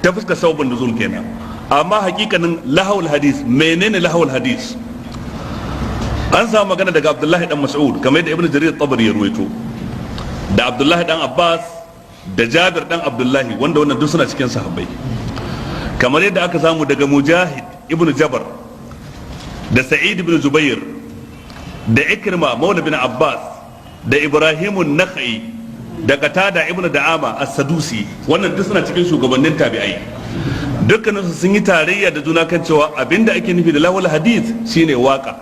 Ta fuskar sababin nuzul kenan. Amma hakikanin lahawul hadis, menene lahawul hadis? An samu magana daga Abdullahi dan Mas'ud, kamar yadda Ibnu Jarir Tabari ya ruwaito, da Abdullahi dan Abbas da Jabir dan Abdullahi, wanda wannan duk suna cikin sahabbai, kamar yadda aka samu daga Mujahid ibnu Jabar da Sa'id ibn Jubair da Ikrima maula bin Abbas da Ibrahimun Nakhai da Qatada ibnu Da'ama as-Sadusi. Wannan duk suna cikin shugabannin tabi'ai. Dukkaninsu sun yi tarayya da juna kan cewa abinda ake nufi da lahawul hadith shine waka,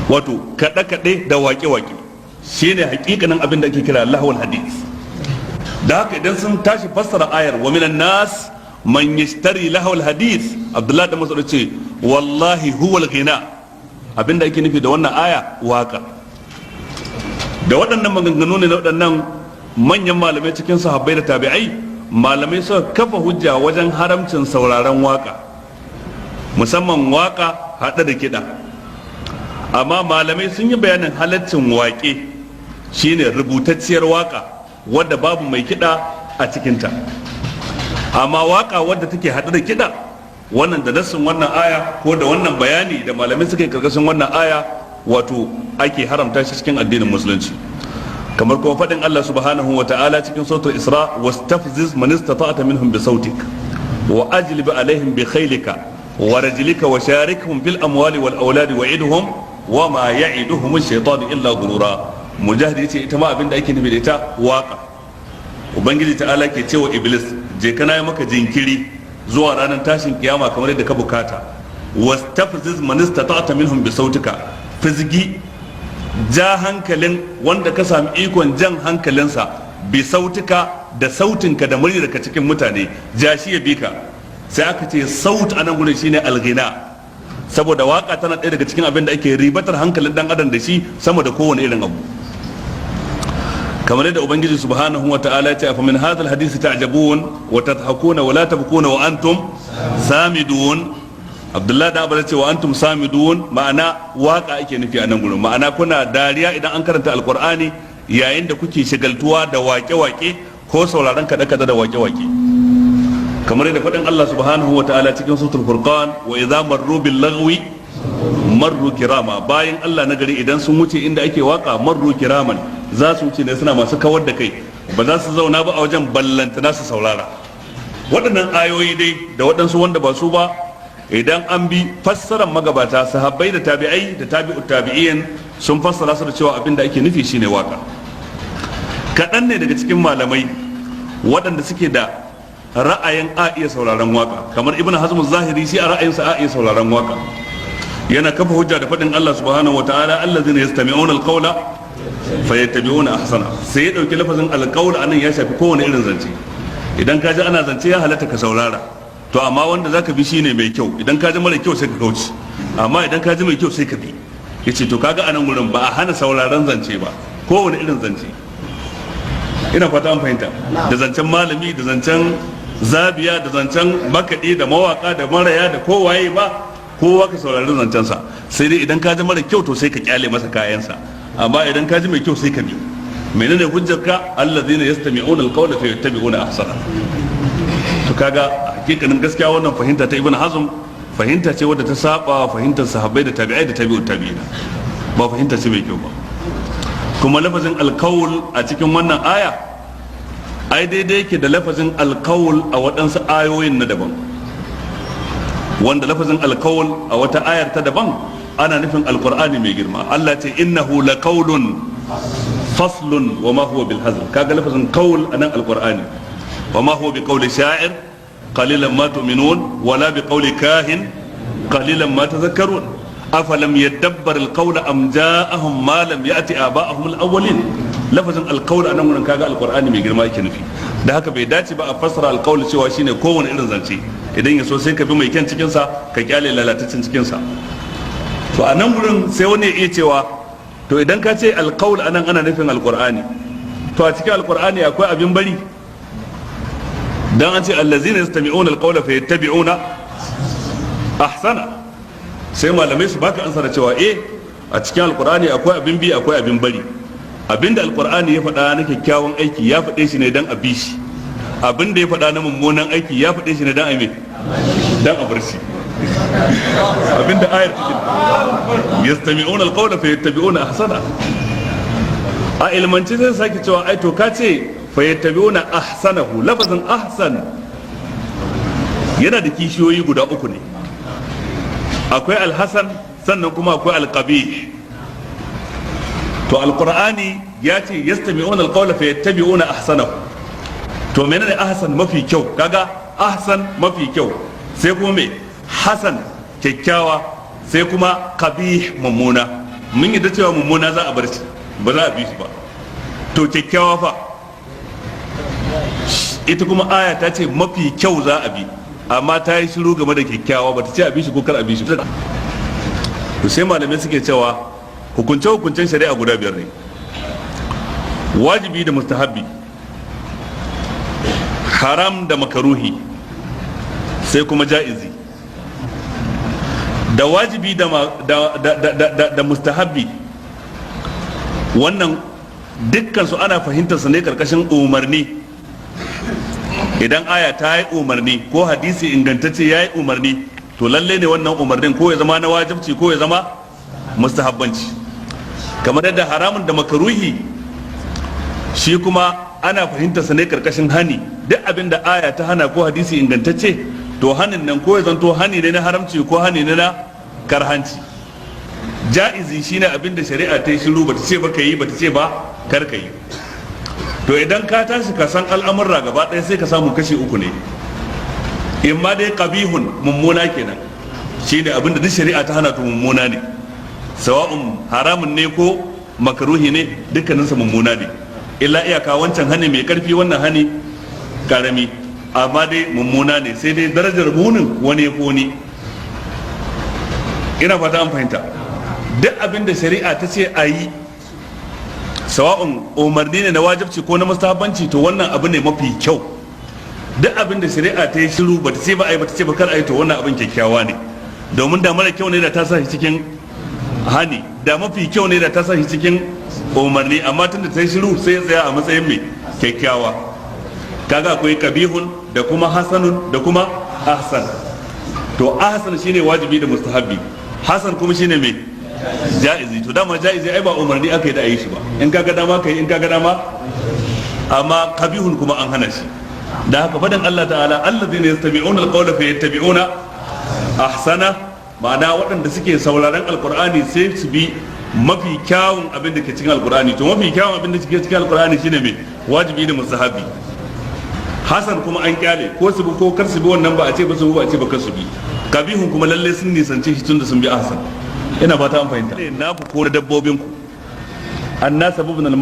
wato kaɗe-kaɗe da waƙe-waƙe, shine hakikanin abin da ake kira lahawul hadith. Da haka idan sun tashi fassara ayar "wa minan nas man yashtari lahawul hadith", Abdullahi da Mas'ud ce, "Wallahi huwal ghina." Abinda ake nufi da wannan aya, waka. Da waɗannan maganganu ne na waɗannan manyan malamai cikin sahabbai da tabi'ai, malamai suka kafa hujja wajen haramcin sauraron waka, musamman waka haɗe da kiɗa. Amma malamai sun yi bayanin halaccin waƙe, shine rubutacciyar waka wadda babu mai kiɗa a cikinta. Amma waka wadda take haɗe da kiɗa, wannan da nassin wannan aya ko da wannan bayani da malamai suka yi karkashin wannan aya, wato ake haramta shi cikin addinin Musulunci. Kamar kuma faɗin Allah subhanahu wa ta'ala cikin suratul Isra: "Wastafziz man istata'ta minhum bi sautik wa ajlib alaihim bi khaylika wa rajlika wa sharikhum fil amwali wal auladi wa idhum wa ma ya'iduhum ash-shaytanu illa ghurura." Mujahid yace ita ma abinda ake nufi da ita waka. Ubangiji ta'ala ke cewa Iblis, "Je kana yi maka jinkiri zuwa ranar tashin kiyama kamar yadda ka bukata. Wastafziz man istata'ta minhum bi sautika, fizgi, ja hankalin wanda ka sami ikon jan hankalinsa, bi sautika, da sautinka, da muryarka cikin mutane, ja shi ya bi ka." Sai aka ce saut a nan gurin shine alghina, saboda waka tana ɗaya daga cikin abin da ake ribatar hankalin dan adam da shi sama da kowane irin abu. Kamar yadda Ubangiji subhanahu wa ta'ala ya ce: "Afa min hadha alhadisi ta'jabun wa tadhakuna wa la tabkuna wa antum samidun." Abdullahi da Abbas ce "wa antum samidun" ma'ana waka ake nufi a nan gurin, ma'ana kuna dariya idan an karanta Alqur'ani yayin da kuke shagaltuwa da wake-wake ko sauraron kaɗe-kaɗe da wake-wake. Kamar yadda faɗin Allah subhanahu wa ta'ala cikin suratul Furqan: "Wa idza marru bil lagwi marru kirama." Bayan Allah na gari idan sun wuce inda ake waka, marru kiraman, za su wuce ne suna masu kawar da kai, ba za su zauna ba a wajen ballantana su saurara. Waɗannan ayoyi dai da waɗansu wanda ba su ba, idan an bi fassarar magabata, sahabbai da tabi'ai da tabi'ut tabi'in, sun fassara su da cewa abin da ake nufi shine waka. Kaɗan ne daga cikin malamai waɗanda suke da ra'ayin a iya sauraron waka, kamar Ibn Hazm Zahiri, shi a ra'ayinsa a iya sauraron waka. Yana kafa hujja da faɗin Allah subhanahu wa ta'ala: "Allazina yastami'una alqawla fayattabi'una ahsana." Sai ya dauki lafazin alqawl anan ya shafi kowane irin zance. Idan ka ji ana zance, ya halatta ka saurara. To amma wanda zaka bi shine mai kyau. Idan ka ji mara kyau, sai ka kauce, amma idan ka ji mai kyau, sai ka bi. Yace to kaga anan gurin ba a hana sauraron zance ba, kowane irin zance. Ina fata an fahimta, da zancen malami, da zancen zabiya, da zancen makaɗi, da mawaka, da maraya, da kowaye ba, kowa ka saurari zancensa. Sai dai idan ka ji mara kyau, to sai ka kyale masa kayansa, amma idan ka ji mai kyau, sai ka bi. Menene hujjarka? "Allazina yastami'una alqawla fa yattabi'una ahsana." To kaga hakikanin gaskiya, wannan fahimta ta Ibn Hazm fahimta ce wadda ta saba fahimtar sahabbai da tabi'ai da tabi'ut tabi'ina, ba fahimta ce mai kyau ba. Kuma lafazin alqawl a cikin wannan aya ai daidai yake da lafazin alqawl a waɗansu ayoyin na daban, wanda lafazin alqawl a wata ayar ta daban ana nufin Alqur'ani mai girma. Allah ce: "Innahu laqawlun faslun wa ma huwa bil hazl." Kaga lafazin qawl anan Alqur'ani. "Wa ma huwa bi qawli sha'ir qalilan ma tu'minun wala bi qawli kahin qalilan ma tadhakkarun afalam yadabbar alqawla am ja'ahum ma lam ya'ti aba'ahum al-awwalin." Lafazin alqawl anan wurin, kaga Alqur'ani mai girma yake nufi. Da haka bai dace ba a fassara alqawl cewa shine kowane irin zance. Idan ya so, sai ka bi mai kyan cikin sa, ka kyale lalatacin cikin sa. To a nan wurin sai wani ya iya cewa, to idan ka ce alqawl anan ana nufin Alqur'ani, to a cikin Alqur'ani akwai abin bari? Dan an ce "allazina yastami'una alqawla fayattabi'una ahsana". Sai malamai su baka ansa da cewa eh, a cikin Alqur'ani akwai abin bi, akwai abin bari. Abinda Alqur'ani ya faɗa na kyakkyawan aiki, ya faɗe shi ne dan a bi shi. Abin da ya faɗa na mummunan aiki, ya faɗe shi ne dan a me? Dan a bar shi. Abinda ayar take, yastami'una alqawla fa yattabi'una ahsana. A ilmanci zai sake cewa, ai to ka ce fa yattabi'una ahsanahu. Lafazin ahsan yana da kishiyoyi guda uku ne. Akwai alhasan, sannan kuma akwai alqabih. To, alqur'ani ya ce yastami'una alqawla fa yattabi'una ahsanahu. To, menene ahsan? Mafi kyau. Kaga ahsan mafi kyau, sai kuma me? Hasan, kyakkyawa, sai kuma qabih, mummuna. Mun yi da cewa mummuna za a bar shi, ba za a bi shi ba. To, kyakkyawa fa? Ita kuma aya ta ce mafi kyau za a bi, amma ta yi shiru game da kyakkyawa, ba ta ce a bi shi ko kar a bi shi. To, sai malamai suke cewa hukunce hukuncen shari'a guda biyar ne: wajibi da mustahabbi, haram da makaruhi, sai kuma ja'izi. Da wajibi da mustahabbi, wannan dukkan su ana fahimtar su ne karkashin umarni. Idan aya ta yi umarni ko hadisi ingantacce ya yi umarni, to lalle ne wannan umarnin ko ya zama na wajibci ko ya zama mustahabbanci. Kamar yadda haramun da makaruhi shi kuma ana fahimtar sa ne karkashin hani. Duk abin da aya ta hana ko hadisi ingantacce, to hanin nan ko ya zanto hani ne na haramci ko hani ne na karhanci. Ja'izi shine abin da shari'a ta yi shiru, bata ce ba ka yi, bata ce ba kar ka yi. To, idan ka tashi ka san al'amurra gaba ɗaya, sai ka samu kashi uku ne. In ma dai qabihun, mummuna kenan, shine abin da duk shari'a ta hana, to mummuna ne, sawa'un haramun ne ko makaruhi ne, dukkaninsa mummuna ne. Illa iyaka wancan hani mai karfi, wannan hani karami, amma dai mummuna ne, sai dai darajar munin wani ya wani. Ina fata an fahimta. Duk abin da shari'a ta ce a yi, sawa'un umarni ne na wajibci ko na mustahabbanci, to wannan abu ne mafi kyau. Duk abin da shari'a ta yi shiru, bata ce ba a yi, bata ce ba kar a yi, to wannan abin kyakkyawa ne, domin da mara kyau ne da ta sa shi cikin hani, da mafi kyau ne da ta sa shi cikin umarni. Amma tun da ta yi shiru, sai ya tsaya a matsayin mai kyakkyawa. Kaga akwai kabihun da kuma hasanun da kuma ahsan. To, ahsan shine wajibi da mustahabbi, hasan kuma shine mai ja'izi. To, dama ja'izi ai ba umarni aka yi da a yi shi ba, in kaga dama kai, in kaga dama. Amma kabihun kuma an hana shi. Da haka fadin Allah ta'ala allazina yastami'una alqawla fa yattabi'una ahsana, ma'ana waɗanda suke sauraron alqur'ani sai su bi mafi kyawun abin da ke cikin alqur'ani. To, mafi kyawun abin da ke cikin alqur'ani shine mai wajibi da mustahabi. Hasan kuma an kyale, ko su bi ko kar su bi, wannan ba a ce ba su bi, ba a ce ba kar su bi. Kabihun kuma lalle sun nisance shi tunda sun bi ahsan. Ina fata an fahimta. Na ku kore dabbobin ku annasa ibn al